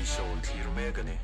Show thlir mek a ni.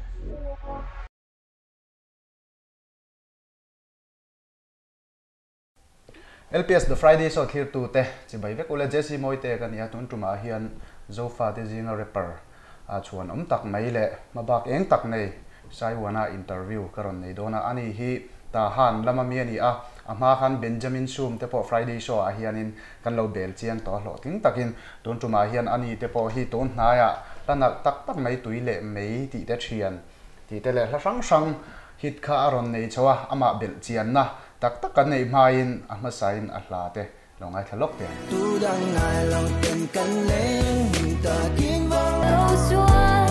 LPS The Friday Show thlirtute chibai vek ule Jesse Mawite ka nia tun tumah hian Zofate zinga rapper a chhuan awm tak mai leh hmabak eng tak nei Saiwana interview ka rawn nei dawn a, ani hi Tahan lama mi a ni a, a hma khan Benjamin Sum te pawh Friday Show ah hianin kan lo bel chiang tawh a hlawhtling takin tun tumah hian ani te pawh hi tun hnaiah hla nalh tak tak mai tui leh mei tih te thian tih te leh hla hrang hrang hit kha a rawn nei chho a, amah belh chianna tak tak kan neih hmain a hmasain a hla te Lo ngaithla lawk teh ang. Tu dang ngai lo ten kan leng hmun takin vang. Lo chuan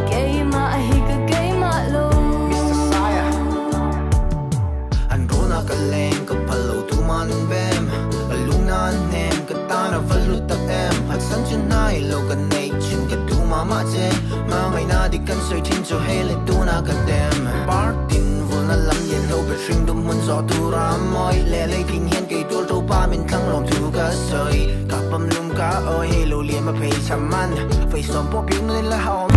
keimah hi ka keimah lo. Mister Saia. An runa ka leng ka phal lo tu man an bem ka lungna an hnem ka tan a va hlu tak em phatsan chu hnai lo ka nei chin ka tu mah mah che hmangaihna dik kan sawi thin chu hei leh tuna ka tem partin vulna lam lian ho ber hring dum hmun zawh tura mawi leh lei tling hian kei tual to pa min thlang lawm thu ka sawi ka pawm lum ka awi hei lo liam a phei cham man vei sawm pawh piang nun la awm.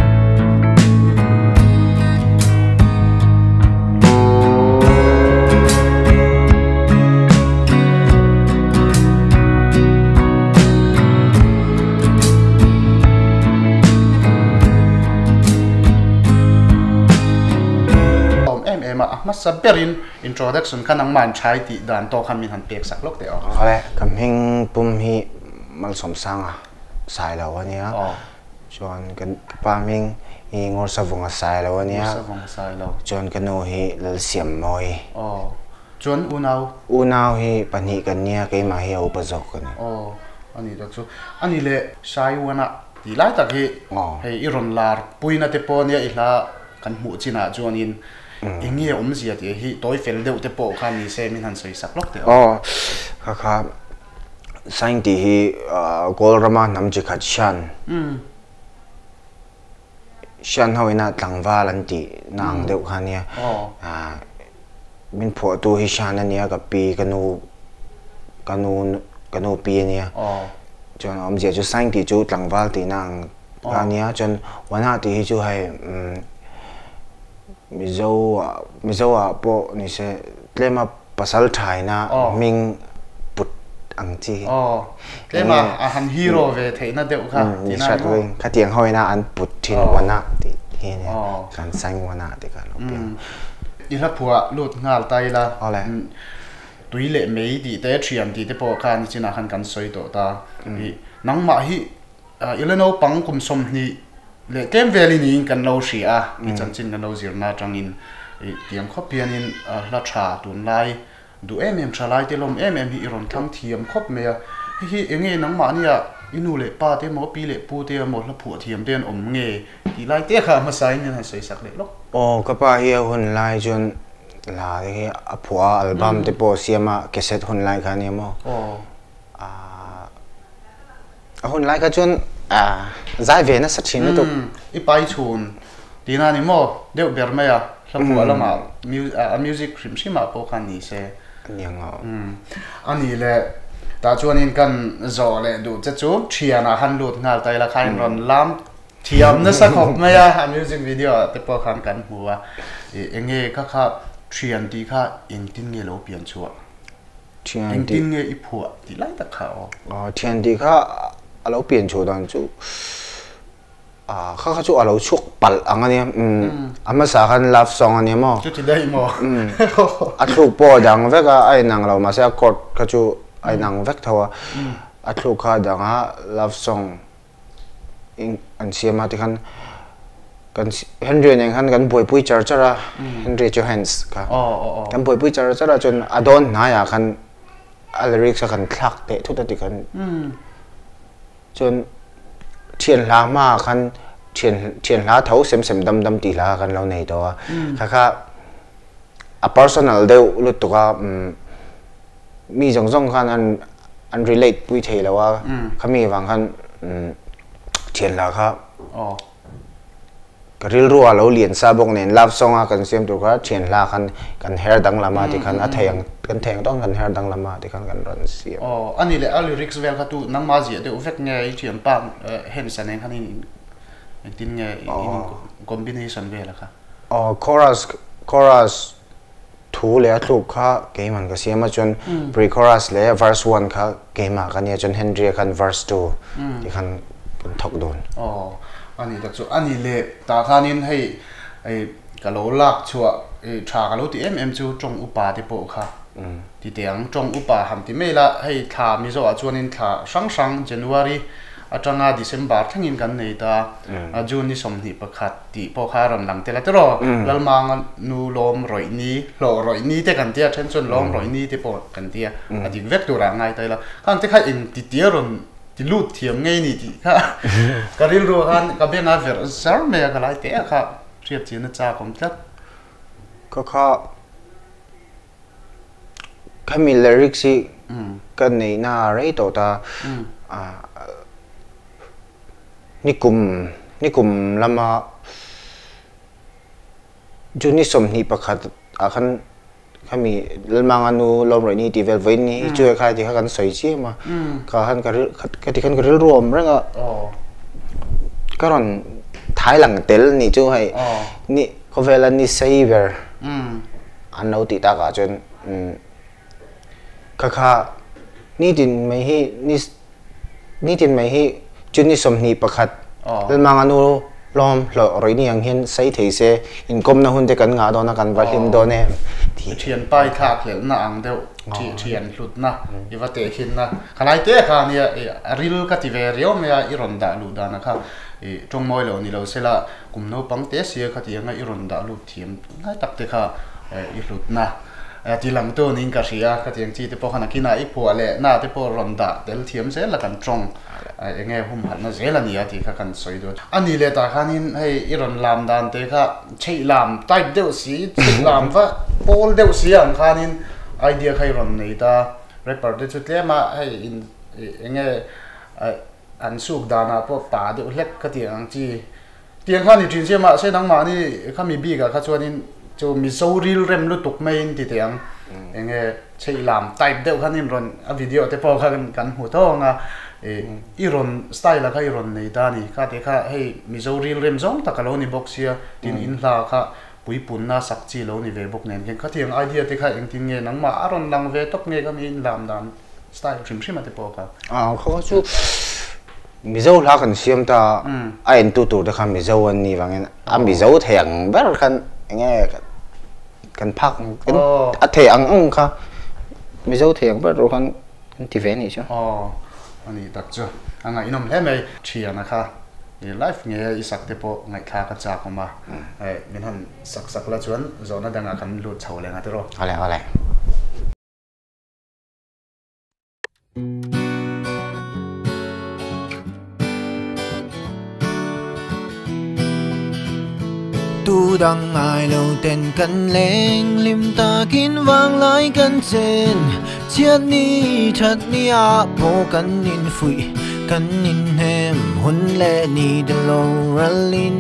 Awm em em a, a hmasa berin Introduction kha nangmah in thai tih dan tawk khan min han pek sak lawk teh aw. Awle, ka hming pum hi Malsawmsanga Sailo a nia, chuan ka pa hming hi Ngawrsavunga Sailo a nia, Ngawrsavunga Sailo. Chuan ka nu hi Lalsiammawi. Aw, chuan unau? Unau hi pahnih kan nia, keimah hi a upa zawk ka ni. Aw, a nih tak chu. A nih leh Saiwana tih lai tak hi hei i rawn lar puina te pawh nia i hla Kan hmuh chinah chuanin eng nge awmzia tih hi tawi fel deuh te pawh khan ni se min han sawi sak lawk teh aw. Aw, kha kha Saing tih hi Kawl rama hnam chi khat Shan, Shan ho ina tlangval an tih na ang deuh kha nia. Min phuahtu hi Shan a nia, ka pi, ka nu, ka nu, ka nu pi a nia. Chuan awmzia chu Saing tih chu tlangval tihna ang Ka nia chuan Wana tih hi chu hei Mizo ah Mizo ah pawh ni se tlema pasal thaina hming put ang chi hi. Aw tlema a han hero ve theihna deuh kha tihna ani maw? Khatiang ho ina an put thin Wana tih hi ania kan sign Wana tih kha a lo piang. I hla phuah lut nghal ta ila tui leh mei tih te thian tih te pawh kha nichinah khan kan sawi tawh ta. Nangmah hi I la naupang kum 20 leh tlem velin niin kan lo hria a, i chanchin kan lo zirna atangin i tiang khawp hianin hla tha tunlai duh em em tha lai te lawm em em hi i rawn thlang thiam khawp mai a. Hei hi eng nge nangmahnia i nu leh pa te emaw pi leh pu te emaw hla phuah thiam te an awm nge tih lai te kha a hmasain min han sawi sak leh lawk. Aw ka pa hi a hun lai chuan hla te hi a phuah a, album te pawh a siam a, cassette hun lai kha ania maw? Aw. A hun lai kha chuan zai ve nasa thin lutuk. I pai chhun tihna a ni maw? Deuh ber mai a, hla phuah lamah a music hrim hrimah pawh khan ni se. A ni ang aw. A ni le, tah chuanin kan zawh leh duh che chu thianah khan lut nghal ta ila khain rawn lam thiam nasa khawp mai a, a music video ah te pawh khan kan hmu a. Enge kha kha thian tih kha engtin nge lo pian chhuah? Thian tih. Engtin nge i phuah tih lai tak kha aw. Aw thian tih kha a lo pian chhuah dan chu ah kha kha chu a lo chhuak palh ang a nia umm a hmasa khan love song a nia maw. Chuti daih maw. Umm a thluk pawh a dang vek a a inang lo mahse a chord kha chu a inang vek tho a a thluk kha a dang a love song an siam a tikhan kan Henry nen khan kan buaipui char char a Henry chu hands kha kan buaipui char char a chuan a dawn hnaiah khan a lyrics a kan thlak teh thut a tikhan chuan thian hla hmaah khan thian thian hla tho sem sem dam dam tih hla kha kan lo nei tawh a kha kha a personal deuh lutuk a mi zawng zawng khan an an relate pui thei lo a khami vang khan thian hla kha ka rilru a lo lian sa bawk nen love song a kan siam tur kha thian hla khan kan her danglam a tikhan a thei ang kan thei ang tawng kan her danglam a tikhan kan rawn siam. Aw ani leh a lyrics vel kha tu nangmah ziah deuh vek nge i thianpa Hensa nen khan in. Engtin nge in combination vel a kha? Aw chorus chorus thu leh a thluk kha keiman ka siam a chuan pre chorus leh verse one kha keimah ka nia chuan Henry-a khan verse two ti khan kan thawk dawn. Aw ani tak chu ani leh tah khanin hei ka lo lak chhuah tha ka lo ti em em chu tawng upa te pawh kha ti teh ang tawng upa han ti mai la hei thla Mizo ah chuanin thla hrang hrang January atanga December thlengin kan nei ta a June ni 21 tih pawh kha a rawn lang tel a tiraw Lalmanga nu lawm rawih ni hlawh rawih ni te kan tia then chuan lawm rawih ni te pawh kan tia a dik vek turah a ngai ta ila khang te kha eng ti tia rawn ti lut thiam ngei ni tih kha ka rilru ah khan ka beng a verh zar mai a ka lai teh a kha hriat chian a chak awm tlat. Ka kha Khami lyrics hi ka neihna a rei tawh ta nikum nikum lama June ni 21 ah khan khami Lalmanga nu lawm rawih ni tih vel vawiin ni hi chu he kha ti kha kan sawi chiam a ka khan ka ril ka ti khan ka rilru awm reng a ka rawn thai lang tel nih chu hei ni khawvela ni sei ber. An lo tih takah chuan kha kha nitin mai hi ni nitin mai hi chu ni 21 Lalmanga nu lawm hlawh rawih ni ang hian sawi thei se inkawmna hun te kan ngah dawn a kan va hlim dawn em tih. Thian pai thlak hlelhna ang deuh thian hlutna i va tehkhinna kha lai te kha nia a ril ka ti ve riau mai a i rawn dah luh dana kha i tawngmawi lo ni lo sela kum naupang te sia kha ti anga i rawn dah lut Thiam ngai tak te kha i hlutna ti lang tu niin ka hria a, khatiang chi te pawh khan a kinah i phuah leh na te pawh rawn dah tel thiam zel a kan tawng eng nge humhalhna zel a ni a tih kha kan sawi duh a. A ni leh tah khanin hei i rawn lam dan te kha chheih lam type deuh si, chheih lam va pawl deuh si ang khanin idea kha i rawn nei ta, rapper te chu tlem a hei in eng nge an suk danah pawh pa deuh hlek khatiang ang chi. Tiang kha ni thin sia mahse nangmahni khami bikah kha chuanin chu Mizo rilrem lutuk maiin ti teh ang. Enge chheih lam type deuh khan in rawn a video te pawh kha kan hmu tho ang a i rawn style a kha i rawn nei ta a ni. Kha te kha hei Mizo rilrem zawng tak a lo ni bawk sia tin in hla kha puipunna sak chi lo ni ve bawk nen khian khatiang idea te kha engtin nge nangmah a rawn lang ve tawp nge khami in lam dan style hrim hrim a te pawh kha. Kha chu Mizo hla kan siam ta a entu tur te kha Mizo an nih vangin a Mizo thei ang ber khan enge kan phak a thei ang ang kha Mizo thei ang ber tur khan kan ti ve anih chu. Aw anih tak chu a ngaihnawm hle mai. Thiana kha i live nge i sak te pawh ngaihthlak a chak awm a, min han sak sak la chuan zawhna dangah kan lut chho leh nghat erawh. Awle awle. Tu dang ngai lo ten kan leng lim takin vang lai kan chen chiat ni that ni a po kan in phui kan in hem hun le ni de lo ralin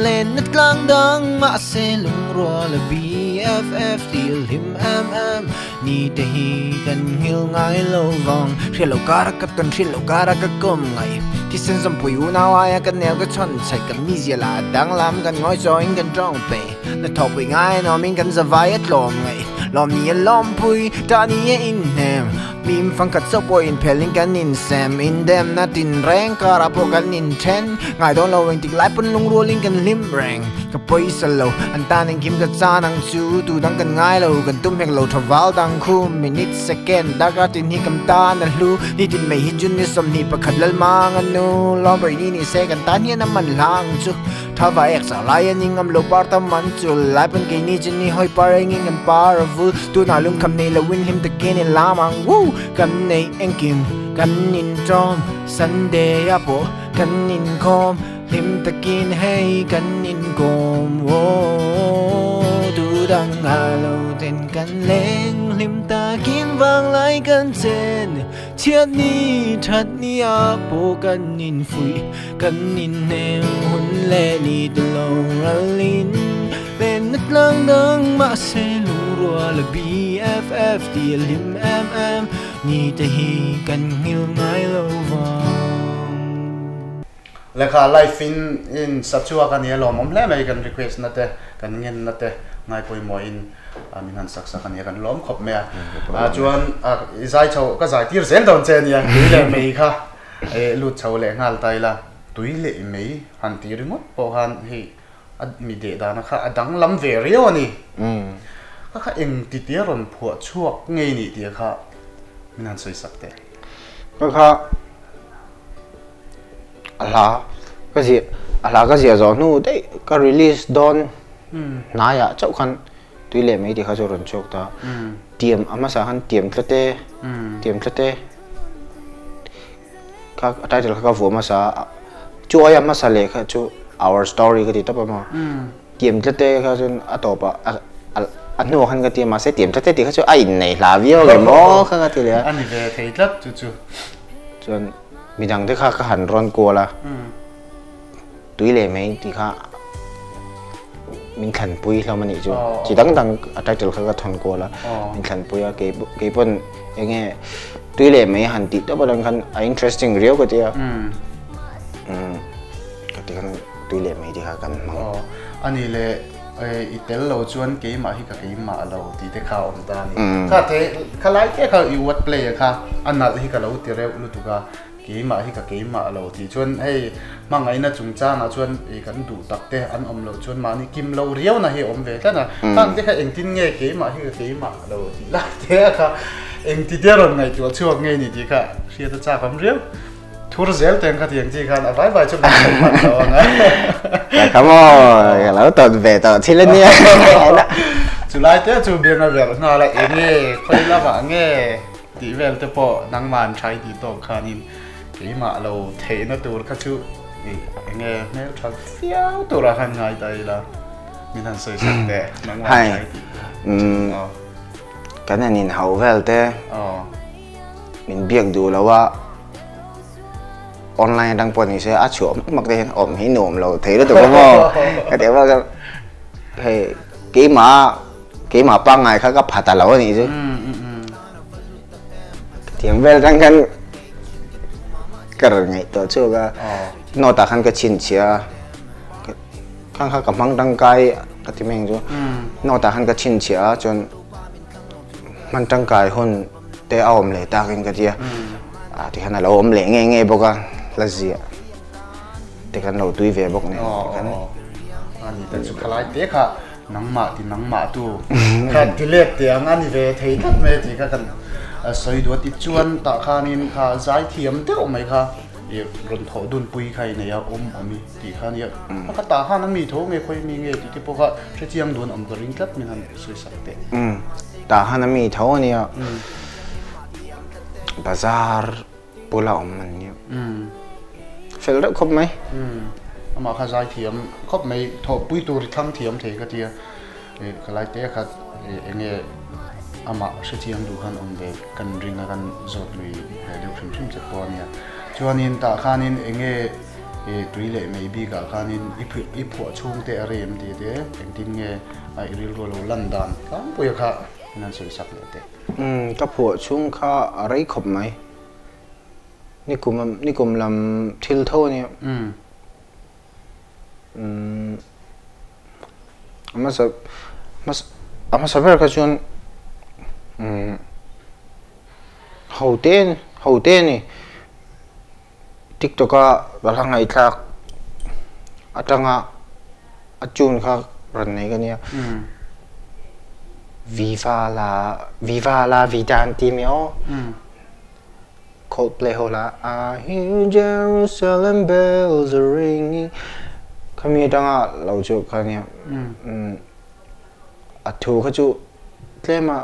len na tlang dang ma se lung ro la BFF til him em em Ni te hi kan nghil ngai lo vang Hriat lo kara ka tawn hriat lo kara ka kawm ngai Thisen zawmpui unau aia ka nel ka chhawn chhaih Kan mizia lah a danglam kan ngawi chawiin kan tawng pei Na thawhpui ngai an awmin kan zavai a tlawm ngai Lawm ni a lawmpui tah ni a inhnem Mim fangkhat chauh pawh inphelin kan insem Indemna tinreng karah pawh kan inthen Ngai dawn lo engtik lai pawn lungrualin kan hlim reng Ka pawisa lo an tan engkim ka chan ang chu Tu dang kan ngai lo kan tum hek lo tha val dang khu Minute second darkar tin hi kam tan a hlu Nitin mai hi June ni 21 Lalmang a nu Lawm rei ni ni se kan tan hian a man hla ang chu Tha va ek chah lai a ni ngam lo par tam an chul Lai pawn keini chu ni hawi par engin kan par a vul Tunah lungkham nei lo in hlim takin i lam ang Woo! Kan nei engkim kan intawm Sunday a pawh kan inkhawm Hlim takin hei kan inkawm Aw tu dang ngai lo ten kan leng Hlim takin vang lai kan chen Chhiat ni that ni a pawh kan infuih Kan inhnem hun leh ni te lo ralin Lenna tlang dang mahse lungrual a BFF tih a hlim em em Ni te hi kan nghil ngai lo vang. Lekha live in in sa chhuak a nia lawmawm hle mai kan request na te kan ngen na te ngai pawimawh in min han sak sak a nia kan lawm khawp mai a. Chuan i zai chho ka zai tir zel dawn che a nia tui leh mei kha lut chho leh nghal ta ila tui leh mei han ti ringawt pawh khan hei a mi deh dana kha a danglam ve riau a ni. Kha kha eng ti tia rawn phuah chhuak ngei nih tia kha min han sawi sak teh. Kha kha a hla ka ziah a hla ka ziah zawh hnu daih ka release dawn hnaiah chauh khan tui leh mai tih kha chu a rawn chhuak ta. Tiam a hmasa khan tiam tla te tiam tla te kha a title kha ka vuah hmasa a chu aia hmasa leh kha chu our story ka ti tawp a maw tiam tla te kha chuan a tawp ah a hnuah khan ka ti a mahse tiam tla te tih kha chu a inneih hla viau lo maw kha ka ti leh a a ni ve thei tlat chu chu chuan midang te kha ka han rawn kual a tui leh mai tih kha min thlanpui hlawm a nih chu chi dang dang a title kha ka thawn kual a min thlanpui a kei kei pawn eng nge tui leh mai han tih tawp atang khan a interesting riau ka ti a ka ti khan tui leh mai tih kha kan hmang a ni leh i tel lo chuan keimah hi ka keimah lo tih te kha a awm ta a ni kha te kha lai te kha i word play a kha a nalh hi ka lo ti reuh lutuk a Keimah hi ka keimah lo tih chuan hei hmangaihna chungchangah chuan ih kan duh tak te an awm loh chuan mahni kim lo riauna hi a awm ve tlat a. Khang te kha engtin nge keimah hi ka keimah lo tih lai te a kha engti te rawn ngaihtuah chhuak nge ni tih kha hriat a chak awm riau. Thur zel teng kha tiang chi khan a vai vai chu kan sawi hman lo ang a. Ka kha maw ka lo tawt ve tawh thil a nia. Chulai te chu bianga verh nghal a enge khawi lamah nge. Tih vel te pawh nangmah an thai tih tawk khanin keimah lo theihna tur kha chu ih enge hmel tha viau turah khan ngai ta ila min han sawi sak teh nangmah an thai tih aw kan han inhauh vel te min biak duh lo a online atang pawh ni se a chhuah mak mak te hian awm hi nuam lo thei lutuk a maw ka tih avang khan hei keimah Keimah pangngai kha ka pha ta lo a nih chu. Thiam vel atang khan ka rawn ngaihtuah chhuak a, note ah khan ka chhinchhiah a, khang kha ka hmang tangkai ka ti mai ang chu. Note ah khan ka chhinchhiah a chuan hman tangkai hun te a awm leh takin ka ti a, ah tikhan a lo awm leh ngei ngei bawk a, hla ziah te khan lo tui ve bawk nen tikhan. A ni ta chu khalai te kha. Nangmah ti nangmah tu kha ti let teh ang a ni ve thei tlat mai a tih kha kan sawi duh a ti chuan tah khanin kha zai thiam deuh mai kha ih rawn thawh dun pui kha i nei a awm awm i tih kha nia ka tah khan a mi tho nge khawi mi nge tih te pawh kha hrechiang dun awm ka ring tlat min han sawi sak teh. Tah khan a mi tho a nia bazar bula awm an nia. Fel deuh khawp mai. Amah kha zai thiam khawp mai thawhpui tur i thlang thiam thei ka tia. Ka lai te kha enge amah hrechiang duh khan awm ve kan ring a kan zawt lui ve deuh hrim hrim che pawh a nia. Chuanin tah khanin enge tui leh mei bikah khanin i phuah chhung te a rem tih te engtin nge a i rilru a lo lan dan tlangpuia kha in an sawi sak leh teh. Umm ka phuah chhung kha a rei khawp mai. Nikum nikum lam thil tho a nia. Umm a hmasa hmasa a hmasa ber kha chuan umm ho te ho te a ni. TikTok a ka hla ngaihthlak atanga a tune kha rawn nei ka nia. Viva la Viva la vida an ti mai aw. Coldplay ho la I hear Jerusalem bells are ringing khami atanga lo chu kha nia. A thu kha chu tlem a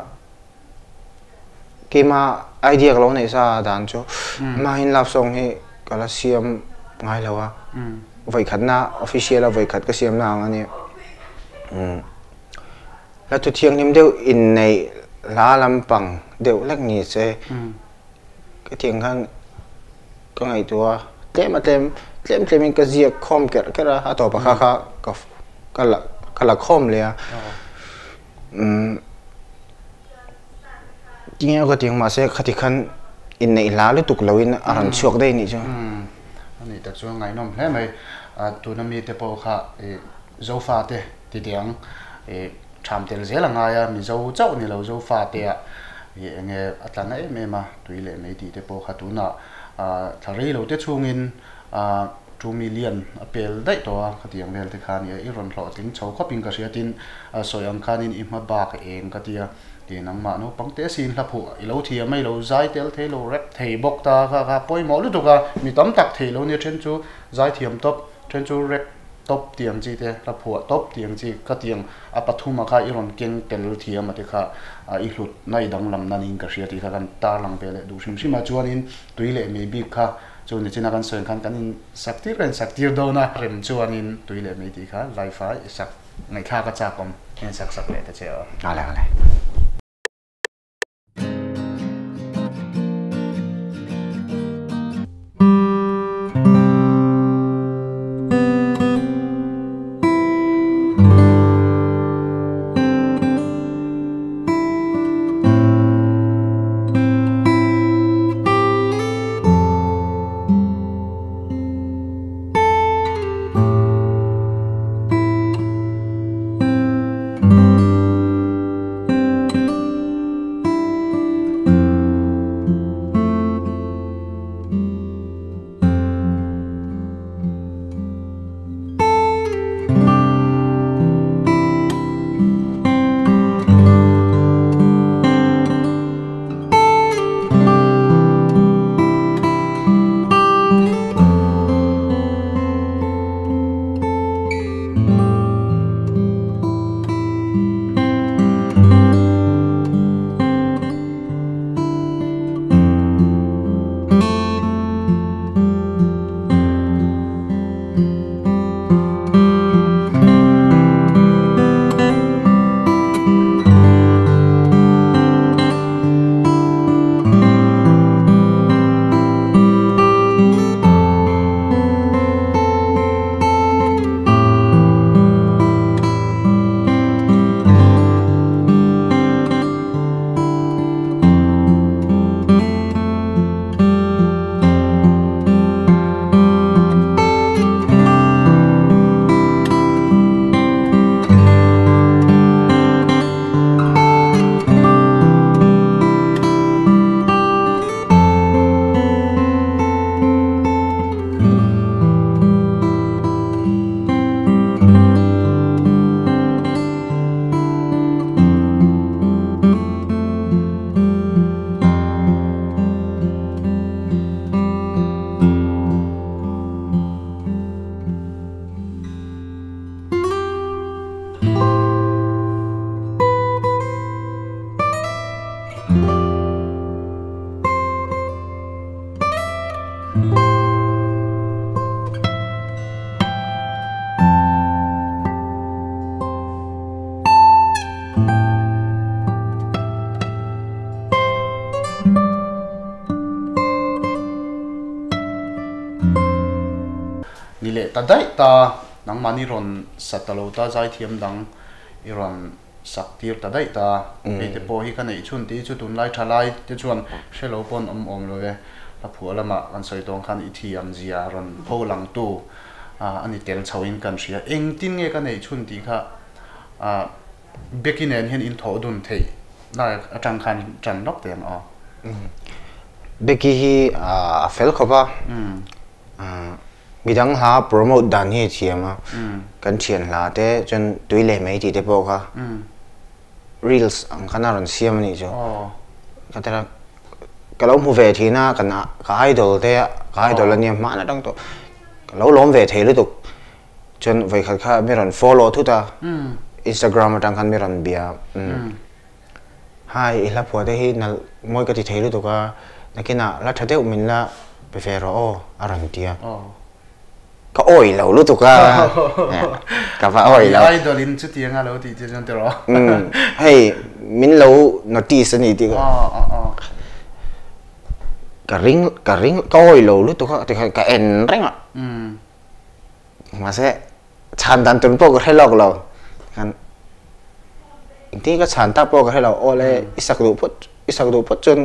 Keimah idea ka lo neih sa dan chu mahin love song hi ka la siam ngai lo a, vawikhatna official a vawikhat ka siam na ang a nia. Hla thu thianghlim deuh inneih hla lampang deuh hlek ni se ka thiang khan ka ngaihtuah a, tlem a tlem tlem tlem in ka ziak khawm kerh kerh a, a tawp ah kha kha ka la ka la khawm leh a. Tinge ka ti ang mahse khati khan inneih hla lutuk loin a rawn chhuak daih anih chu. Ani tak chuan ngaihnawm hle mai. Tuna mite pawh kha Zofate ti teh ang tham tel zel a ngai a, Mizo chauh ni lo Zofate ah eng nge a tla na em em a, tui leh mei tih te pawh kha tunah thla rei lo te chhungin 2 million a pel daih tawh a, khatiang vel te kha a nia, i rawn hlawhtling chho khawpin ka hria tin sawi ang khanin i hma bak eng ka tia ti nangmah naupang te siin hla phuh i lo thiam a, i lo zai tel thei lo rep thei bawk ta kha kha pawimawh lutuk a, mi tam tak thei lo nia then chu zai thiam tawp then chu rep tawp tiang chi te hla phuah tawp tiang chi ka tiang a pathuma kha i rawn keng tel thiam a te kha i hlut na i danglam nan in ka hria tih kha kan tarlang ve leh duh hrim hrim a chuanin tui leh mei bik kha Chu nichina kan sawi ang khan kan in sak tir kan in sak tir dawn a, rem chuanin tui leh mei tih kha live a i sak ngaihthlak a chak awm hian sak sak leh ta che aw. Ale ale. Ni leh ta daih ta, nangmahni rawn sa ta lo ta, zaithiam dang i rawn sak tir ta daih ta. Hei te pawh hi ka neih chhun tih hi chu tunlai tha lai te chuan hre lo pawn awm awm lo e. Hla phuah lamah kan sawi tawng khan i thiam zia rawn pho langtu a ni tel chho in kan hria. Engtin nge ka neih chhun tih kha Becky nen hian in thawh dun theih lai atang khan tan lawk teh ang aw. Becky hi a fel khawp a, midang hla promote dan hi a thiam a, kan thian hla te chuan tui leh mai tih te pawh kha reels ang khan a rawn siam a nih chu. Ka tira ka lo hmu ve thin a, ka idol te ka idol a nia hman atang tawh ka lo lawm ve thei lutuk. Chuan vawikhat kha mi rawn follow thut a, Instagram atang khan mi rawn bia Hi i hla phuah te hi nalh mawi ka ti thei lutuk a, nakinah la tha deuh min la pe ve rawh aw a rawn ti a. Ka awih lo lutuk a, ka va awih lo. I idol in chutiang a lo tih che chuan tiraw? Hei min lo notice a ni tih ka ring ka ring ka awih lo lutuk a tikhan ka en reng a. Mahse chhan dan tur pawh ka hre lawk lo. Khan engtin ka chhan tak pawh ka hre lo. Aw le i sak duh phawt i sak duh phawt chuan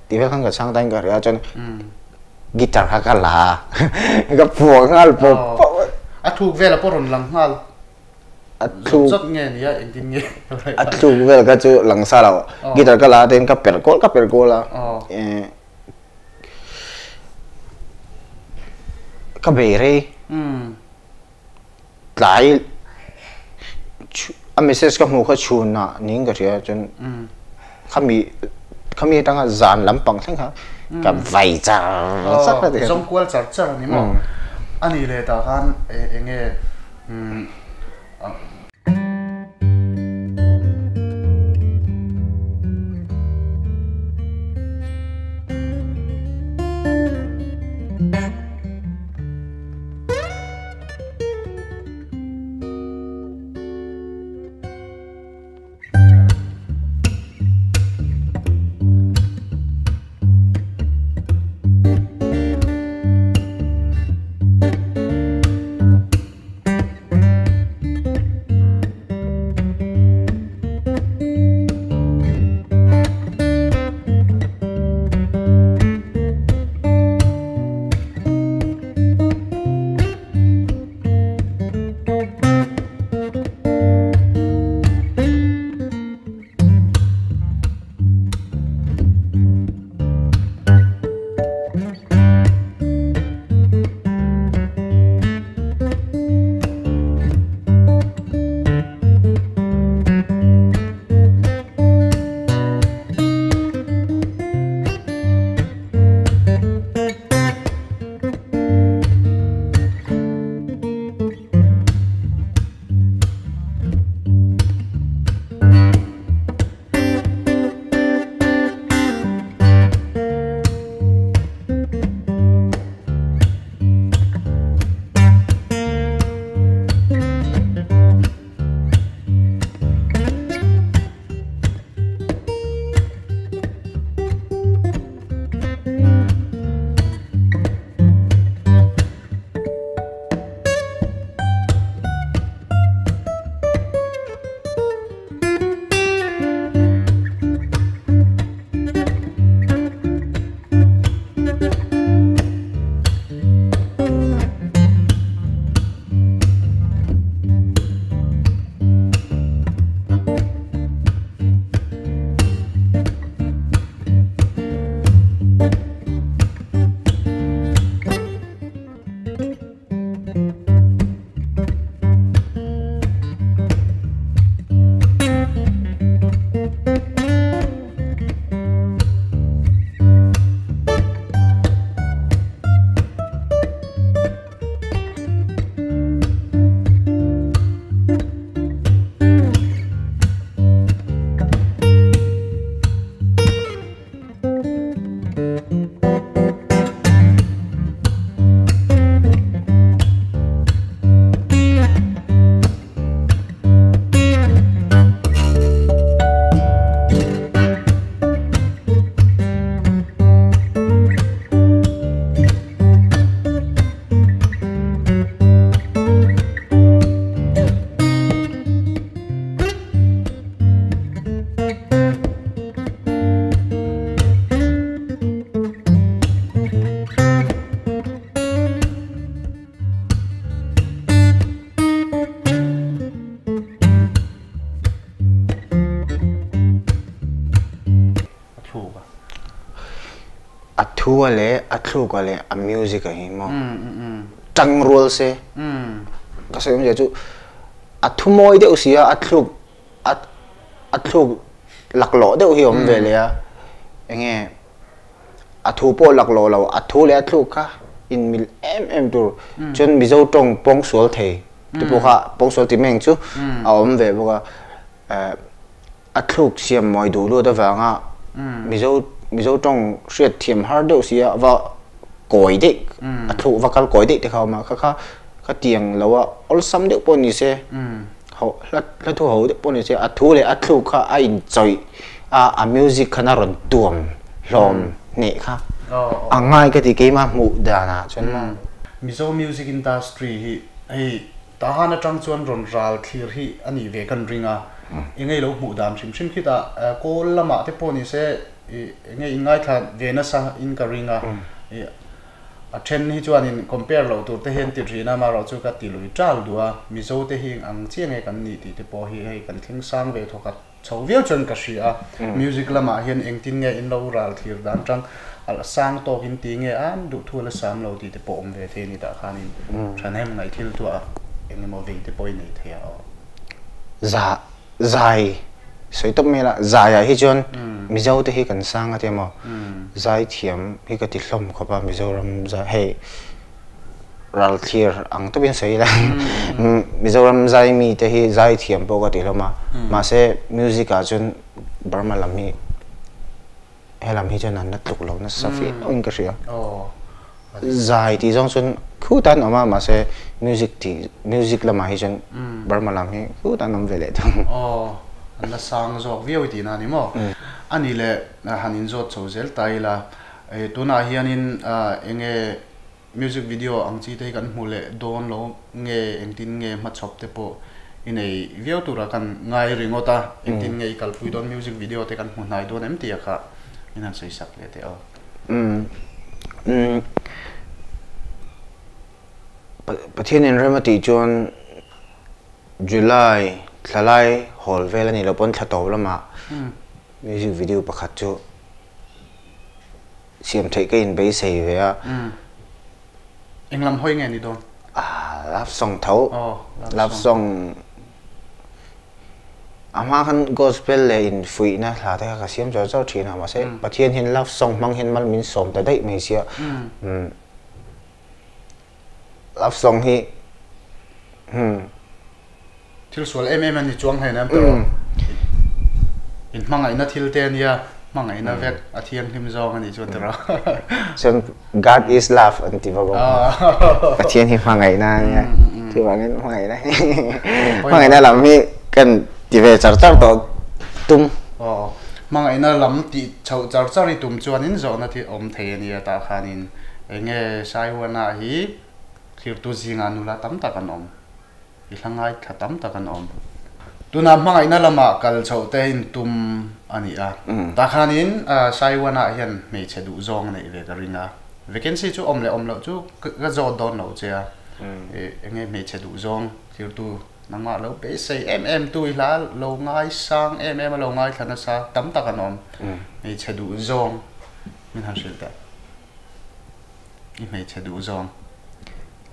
ti vel khan ka chhang ta in ka hria chuan. Guitar kha ka la a, ka phuah nghal pawp pawp a. A thluk vel a pawh rawn lang nghal zawt zawt nge nia engtin nge? A thluk vel kha chu lang sa lo, guitar ka la a tin ka perh kual ka perh kual a, ka bei rei tlai a message ka hmuh kha chhun ah niin ka hria chuan khami khami atanga zan lampang thleng kha ka vai char char a ti zawng kual char char a ni maw a nih leh tah khan eng nge A thluk a. A thu a leh a thluk a leh a music a hi maw tang rual se ka sawi awmzia chu a thu mawi deuh si a a thluk a a thluk laklawh deuh hi a awm ve leh a enge a thu pawh laklawh lo a thu leh a thluk kha inmil em em tur chuan Mizo tawng pawngsual thei te pawh kha pawngsual tih mai ang chu a awm ve bawk a a thluk siam mawi duh lut avanga Mizo Mizo tawng hriat thiam har deuh si a va kawi daih a thluk va kal kawi daih te kha a awm a kha kha kha tiang lo a awlsam deuh pawh ni se ho hla hla thu ho deuh pawh ni se a thu leh a thluk kha a inchawih a a music khan a rawn tuam hlawm hneh kha a ngai ka ti keimah hmuh danah chuan maw. Mizo music industry hi hei Tahan atang chuan rawn ral thlir hi a nih ve kan ring a, enge lo hmuh dan hrim hrim khitah kawl lamah te pawh ni se enge in ngaithla ve nasa in ka ring a, A then hi chuanin compare loh tur te hi an ti thin a, amaherawhchu ka ti lui tal duh a, Mizo te hi ang chiah nge kan nih tih te pawh hi hei kan thleng sang ve thawk a chho viau chuan ka hria a. Music lamah hian engtin nge in lo ral thlir dan tang a sang tawk in ti nge a duh thu a la sam lo tih te pawh awm ve thei a ni tah khanin thahnem ngaih thil tuah eng emaw vei te pawh i nei thei a aw. Za Zai sawi tawp mai la, zaiah hi chuan Mizo te hi kan sang a tia maw? Zai thiam hi ka ti hlawm khawp a, Mizoram zai hei ralthlir ang tawpin sawi ila Mizoram zai mi te hi zai thiam pawh ka ti hlawm a, mahse music ah chuan Burma lam hi helam hi chuan an la tluk lo nasa viau in ka hria. Zai tih zawng chuan khut an awm a mahse music tih music lamah hi chuan Burma lam hi khut an awm ve leh thung. Aw an la sang zawk viau i tihna a ni maw? A nih leh han inzawt chho zel ta ila tunah hianin enge Music video ang chi te hi kan hmu leh dawn lo nge engtin nge hmachhawp te pawh i nei viau tura kan ngai ringawt a, engtin nge i kalpui dawn music video te kan hmu hnai dawn em tih a kha min han sawi sak leh teh aw. Umm Pathian in rem a tih chuan July thla lai hawl vel a nih loh pawn thla tawp lamah music video pakhat chu Siam theih ka inbeisei ve a. Eng lam hawi nge ni dawn? Ah, love song tho. Oh, love song. A hma khan gospel leh infuihna hla te kha ka siam char char thin a, mahse Pathian hian love song hmang hian mal min sawm ta daih mai sia. Love song hi hmm. Thil sual em em a ni chuang hlein em tawh. In hmangaihna thil te a nia, hmangaihna vek a thianghlim zawng a nih chuan tawh. Chuan God is love an ti bawk a. Pathian hi hmangaihna a nia. Chuvangin hmangaihna hi hmangaihna lam hi kan ti ve char char tawh tum. Aw, hmangaihna lam tih chhoh char char i tum chuanin zawhna thi awm thei a nia tah khanin enge Saiwana hi thlirtu zingah nula tam tak an awm. I hla ngaithla tam tak an awm. Tunah hmangaihna lamah kal chhoh te in tum a ni a. Tah khanin Saiwanah hian hmeichhe duh zawng a neih ve ka ring a. Vacancy chu awm leh awm loh chu ka zawt dawn lo che a. Enge hmeichhe duh zawng thirtu nangmah lo beisei em em tu i hla lo ngaisang em em a lo ngaithla nasa tam tak an awm. Hmeichhe duh zawng min han hrilh teh. I hmeichhe duh zawng.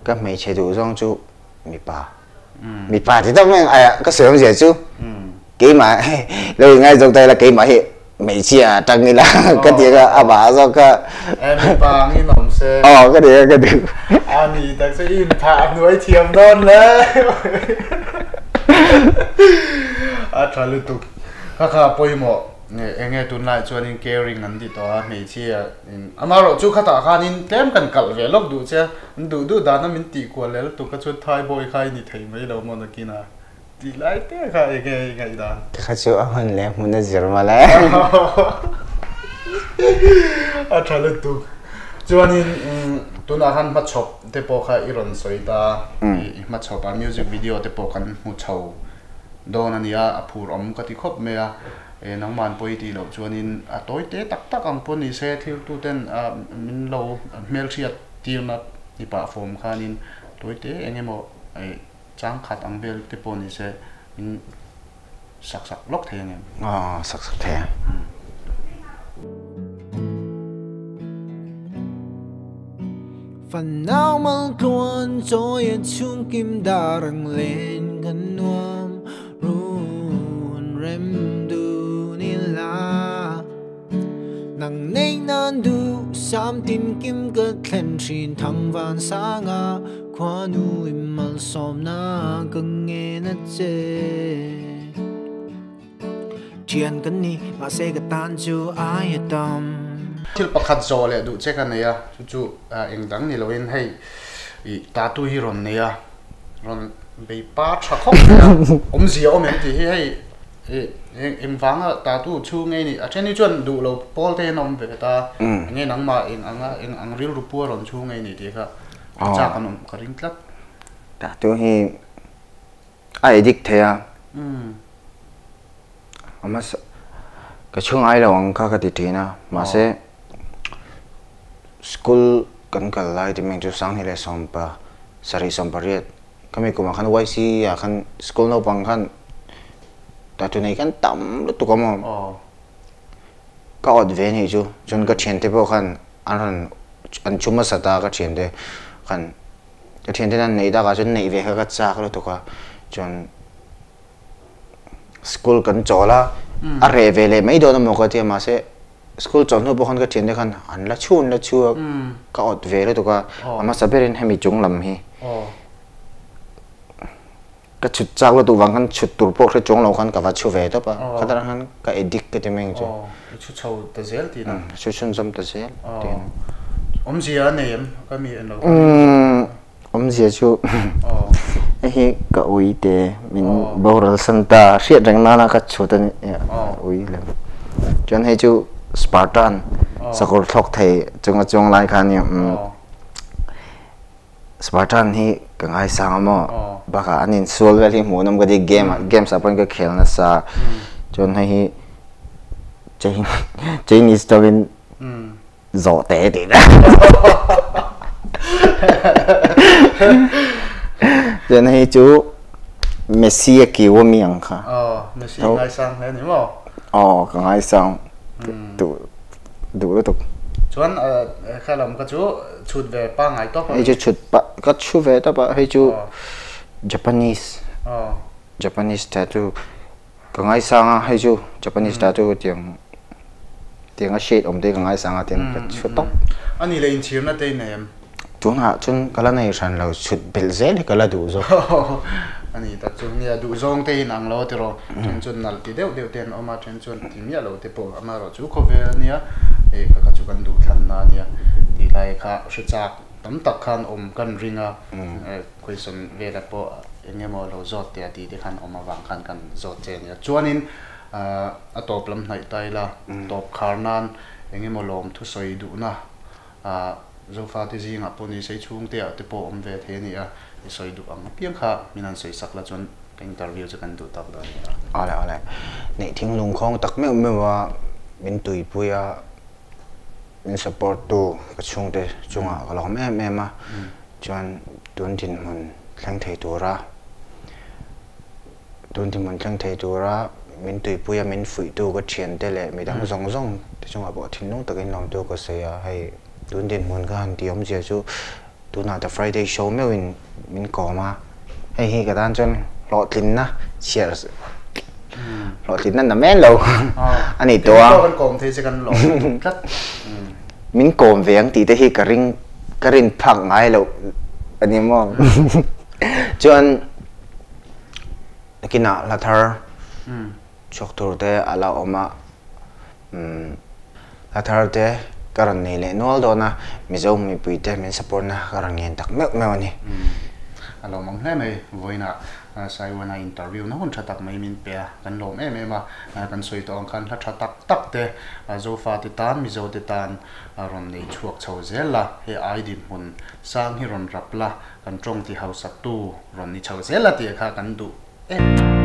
Ka hmeichhe duh zawng chu mipa. Mipa ti tak mai a ka sawi awmzia chu keimah lo in ngaizawng ta ila keimah hi hmeichhia tang ila ka ti kha a vah zawk kha. E mipa angin awm se. Aw ka ti kha ka duh. A ni tak chu i inthah hnuai thiam dawn le. A tha lutuk. Kha kha pawimawh enge tunlai chuanin caring an ti tawh a hmeichhia Amaherawh chu khatah khanin tlem kan kalh ve lawk duh che a, an duh duh dana min tih kual lel tuk kha chuan Thaibawi kha i ni thei mai lo maw nakin a tih lai te kha enge i ngaihdan? Kha chu a hun leh hmun a zir mawle. A tha lutuk. Chuanin tunah khan hmachhawp te pawh kha i rawn sawi ta a, i hmachhawp a music video te pawh kan hmu chho dawn a nia, a phur awm ka ti khawp mai a. E nangman pawi tih loh chuanin a tawi te tak tak ang pawh ni se thiltuten min lo hmelhriat tirna ni pah fawm khanin tawi te eng emaw chang khat ang vel te pawh ni se min sak sak lawk thei ang em? Aw sak sak thei ang. Fanau maltluan chawi a chhungkim dar ang len kan nuam. Run rem dun ila Nang nei nan du sam tin kim ka thlen thin thang van sanga Khuanu i malsawm na ka ngen a che Thian kan ni mahse ka tan chu ai a tam. Thil pakhat zawh leh duh che ka nei a, chu chu eng dang ni loin hei i tattoo hi rawn nei a, rawn bei pa tha khawp mai a, awmzia awm em tih hi hei eng vanga tattoo chhung ngei ni, a then hi chuan duh lo pawl te hian a awm ve ta, enge nangmah eng anga eng ang rilru pua rawn chhung ngei ni tih kha chak an awm ka ring tlat. Tattoo hi a addict thei a, a hmasa ka chhung ai lo ang kha ka ti thin a, mahse school. kan kal lai ti meng chu sanghnih leh sawmpa sarih sawmpariat khami kumah khan YC ah khan school naupang khan tattoo nei khan tam lutuk a maw ka awt ve anih chu chuan ka thiante pawh khan an rawn an chum hmasa ta ka thiante khan ka thiante an neih takah chuan neih ve kha ka chak lutuk a chuan school kan chawl a a reh ve leh mai dawn a maw ka tia mahse School chawlh hnu pawh khan ka thiante khan an la chhu an la chhu a, ka awt ve lutuk a, a hmasa berin hemi chung lam hi ka chhut chak lutuk vang khan chhut tur pawh hre chuang lo khan ka va chhu ve tawp a, khatah khan ka addict ka ti mai ang chu. I chhu chho ta zel tihna? Chhu chhunzawm ta zel tihna. Awmzia a nei em? Ka mi en lo khan. Awmzia chu hei hi ka ui te min boral san ta hriat reng nana ka chhut a ni ui lem chuan hei chu Spartan sakawr thlawk thei chunga chuang lai kha ania Spartan hi ka ngaisang a maw bakah an insual vel hi hmuhnawm ka ti game ah games ah pawhin ka khel nasa chuan hei hi Chinese tawngin zawh te tih na chuan hei chu Messi a kiu a mi ang kha aw Messi ngaisang hle ni maw aw ka ngaisang duh duh lutuk chuan kha lam ka chu chhut ve pangai tawp hei chu chhut pa ka chhu ve tawp a hei chu Japanese Japanese tattoo Ka ngaisang a, hei chu Japanese tattoo tiang tiang a shade awm te ka ngaisang a tiang ka chhut tawp. A nih leh inchhirna te i nei em? Tunah chuan ka la nei hran lo, chhut belh zel hi ka la duh zawk. A ni tak chu, nia duh zawng te in ang lo tiraw, then chuan nalh ti deuh deuh te an awm a, then chuan ti miah lo te pawh amaherawh chu khawvel a nia, hei kha kha chu kan duh thlanna a nia tih lai kha hre chak tam tak khan awm kan ring a. Question velah pawh eng emaw lo zawt teh a tih te khan awm avang khan kan zawt che a nia. Chuanin a tawp lam hnaih ta ila, tawp khar nan eng emaw lawm thusawi duhna Zofate zingah pawh ni sei chhungte ah te pawh awm ve thei a ni a, i sawi duh ang apiang kha min han sawi sak la chuan ka interview chu kan duh tak dawn a nia. Awle awle, neih thinglung khawng tak meuh meuh a min tuipui a, min support tu ka chhungte chungah ka lawm em em a, Chuan tun dinhmun thleng thei tura tun dinhmun thleng thei tura min tuipuia min fuihtu ka thiante leh midang zawng zawng te chungah pawh thinlung takin lawmtu ka sawi a, hei tun dinhmun ka han tih awmzia chu tunah The Friday Show meuhin min kawm a, hei hi ka tan chuan hlawhtlinna chhiar hlawhtlinna na men lo a ni tawh a. Kan kawm thei che kan lawm tlat. Min kawm ve ang tih te hi ka ring ka rin phak ngai loh a ni maw? Chuan nakinah hla thar chhuak tur te a la awm a, hla thar te ka rawn nei leh nual dawn a, Mizo mipui te min support na ka rawn ngen tak meuh meuh a ni. A lawmawm hle mai, vawiinah Saiwana interview na hun tha tak mai min pe a, kan lawm em em a, kan sawi tawh ang khan hla tha tak tak te Zofa te tan, Mizo te tan rawn nei chhuak chho zel la, hei ai dinhmun sang hi rawn rap la, kan tawng ti hausa tu rawn ni chho zel la tih kha kan duh em.